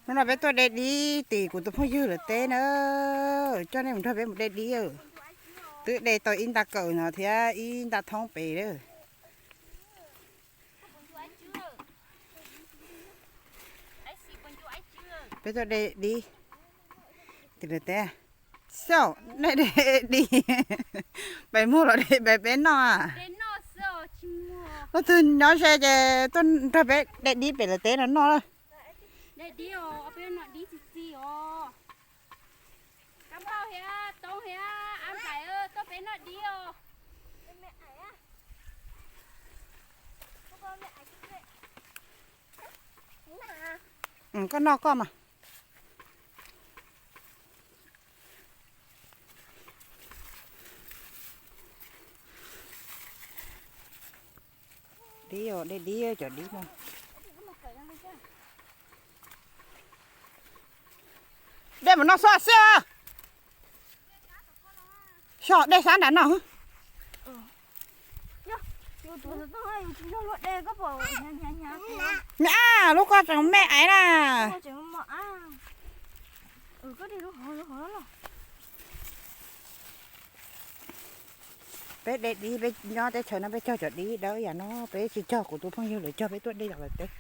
Hnub no peb tuaj de dib tim kuv tus phooj ywg lawv teb na, coj nej mus nrog peb mus de dib. Twb de tau ib nta kawm no thiab ib nta thoob pem lawm. Peb tuaj de dib tim lawv teb. Xyov nej de dib, peb muag los de peb noj. Leej twg nyob ze ces tuaj nrog peb de dib pem lawv teb no noj. Koj noj koj mas. Dib, de dib cov dib no. De mus noj xwb xwb. Xyov de sab nram no. Niam, lub koj tseem me aiv na. Peb de dib, peb nyob teb chaws no peb cog cov dib dawb yam no, peb tsis cog, kuv tus phooj ywg lawv cog, peb tuaj de tom lawv teb.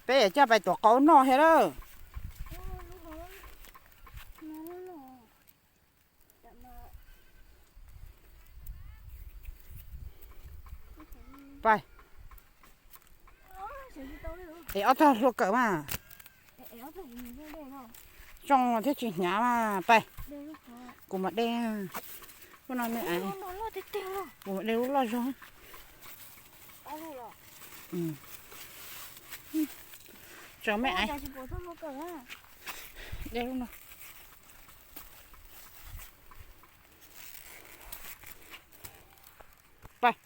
Peb yuav coj pais tuav qaub noj thiab lawm. Pais. Es ob tog hlua kawm mas. Zoo thiab tsis hnyav mas pais. Kuv mam de. Lub no me aiv. Kuv mam de lub loj zog. Tso me aiv. De lub no. Pais.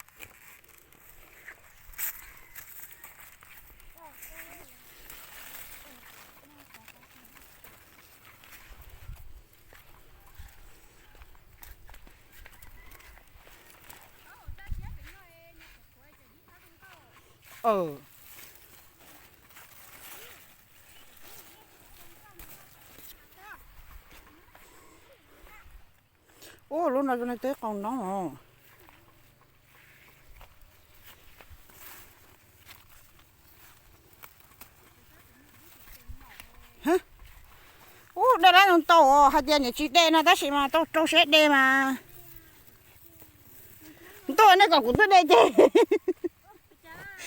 Ub, lub no zoo li teb qaus noob os. Ub, de lab ntau os, hais tias niam tsis de no tab sis mas tau rau siab de mas. Ntuj, nej kom kuv twb de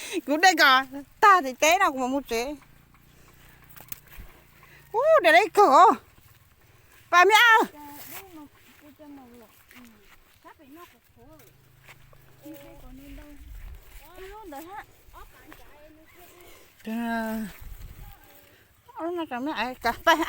ces kuv de kom tag tim teb no kuv mam mus tsev. Ub, de lab kawg os. Pais me a. Pais.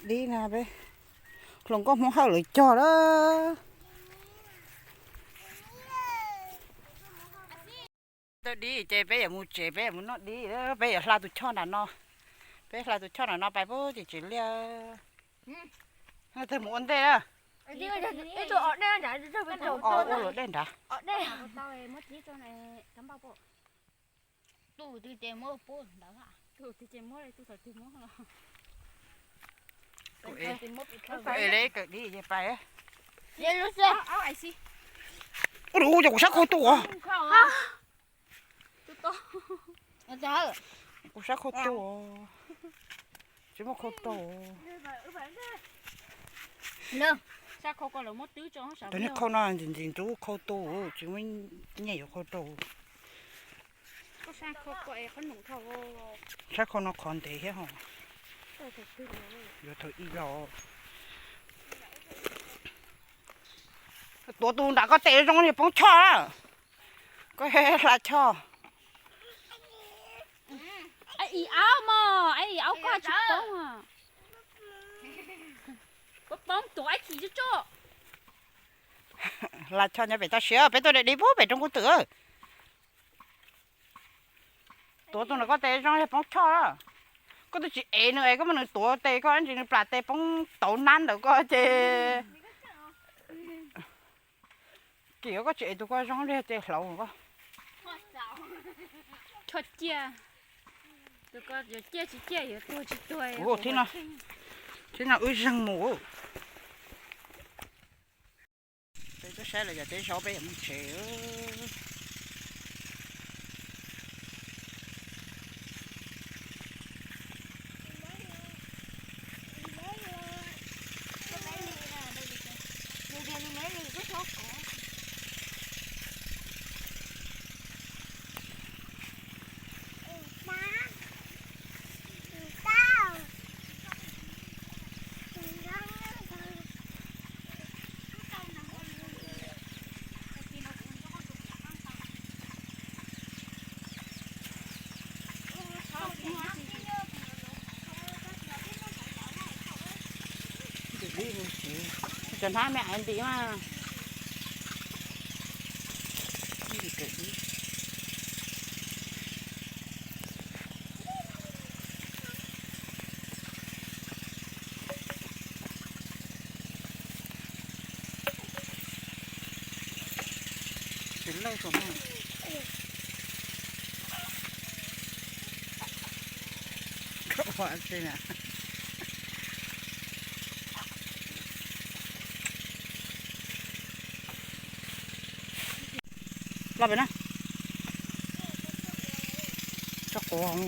Dib no peb hluas nkauj Hmoob Hawj lawv cog lawm. Tau dib ces peb yuav mus tsev, peb yuav mus noj dib, peb yuav hla tus choj nram no. Peb hla tus choj nram no pais pub ces tsev liaj. Tag mus ua ntej. Ua luam dej nrad. Ua luj, cov kuv sab khau tu os. Kuv sab khau tu os. Tsis muaj khau rau. Cov niag khau no ntxim ntxim ntxub khau tu, tsis muaj nyiaj yuav khau rau. Sab khau no qhov ntev thiab hos. Yuav thaum ib los. Tuav tus nram koj tes zoo li poob choj. Koj hla choj. Aub mog, aub koj tsis poob. Poob tuav ib chim tso. Hla choj nyob pem toj siab, peb tuaj de dib pub pem rooj kub twm. Tuav tus ntawm koj tes zoo yog poob choj. Koj twb tsis ev nws es koj muab nws tuav tes koj ntsis nws plam tes poob tauv nab ntawm koj ces kim koj tsis ev tus koj zoo li tes hlauv koj. Choj ciaj, tus ko yuav ciaj tsis ciaj yuav tuag tsis tuag. Thib no wb zeeg mus. Peb twb saib lawm yog teb zaub peb yuav mus tsev. Cov hnab me aiv ntim mas. Los pem na. Tso quav.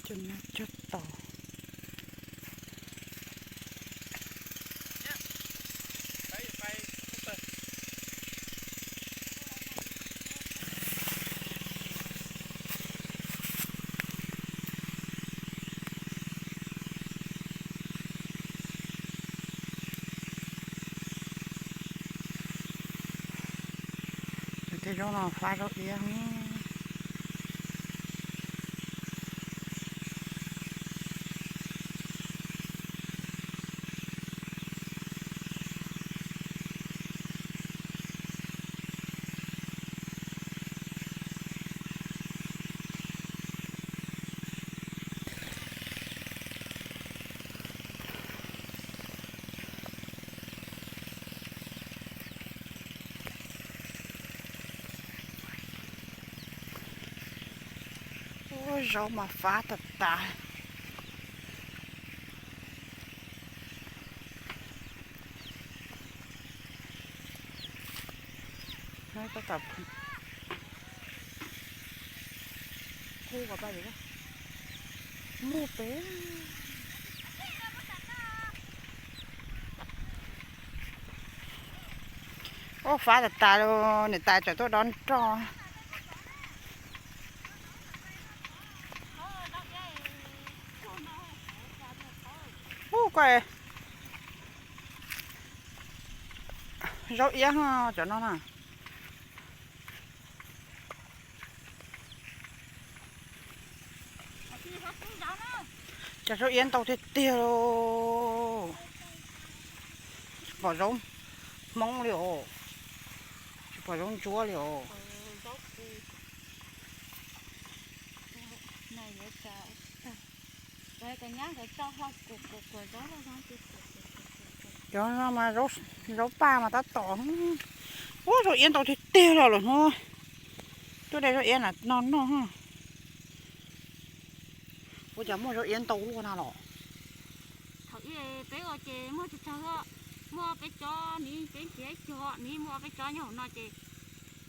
Cov no cog tau. Tej zaub no fab zaub iab. Ua zaub mas fab tas tas. Tab tom qub kom pab, muaj peb. Ua fab tas tas li, niam tais tseem tuaj dob nroj. Ub, koj zaub iab cov no na. Cov zaub iab ntau tiag tiag li. Tsis pom zaub Hmoob li os. Tsis pom zaub ntsuab li os. Cov no mas zaub paj mas tab tom. Ub, zaub iab ntau tiag tiag li lawm hnub. Tuaj de zaub iab no noj. Ua cas muaj zaub iab ntau luaj na los? Thaum ub peb ua ces muaj tsawg tsawg, muaj peb cov ni, peb nrhiav cog ni, muaj peb cov nyob hauv no ces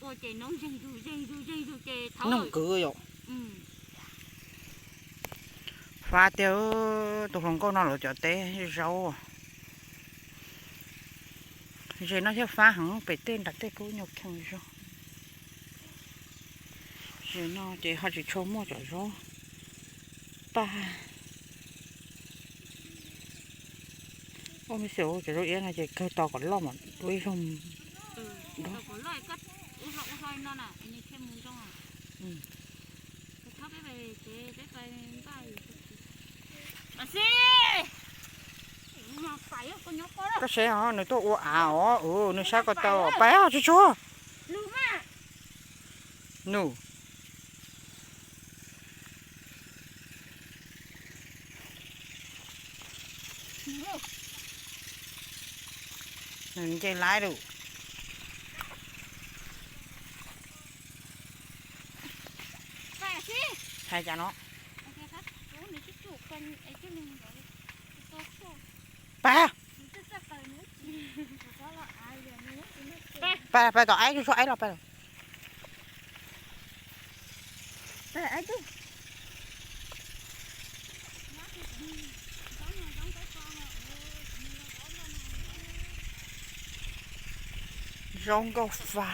ua ces noob zeeg zug zeeg zug zeeg zug ces thaum noog kwv yom. Fab tiag, tus hluas nkauj no lawv cov teb zaub. Ze no thiaj fab heev, pem tej nram tej kuj nyuag kheev zog. Ze no ces ho tsis tshua muaj cov zaub paj. Ua me xyov cov zaub iab no ces kawg tau kom loj mam ua ib zaug. Koj saib os, nws tuaj ua av os, nws saib koj tau. Pais tsuag tsuag. Nus. Nws nce laib lawm. Hais cas no. Pais, pais, pais tom aib, tsuag tsuag aib los pais. Zaub nkauj fa.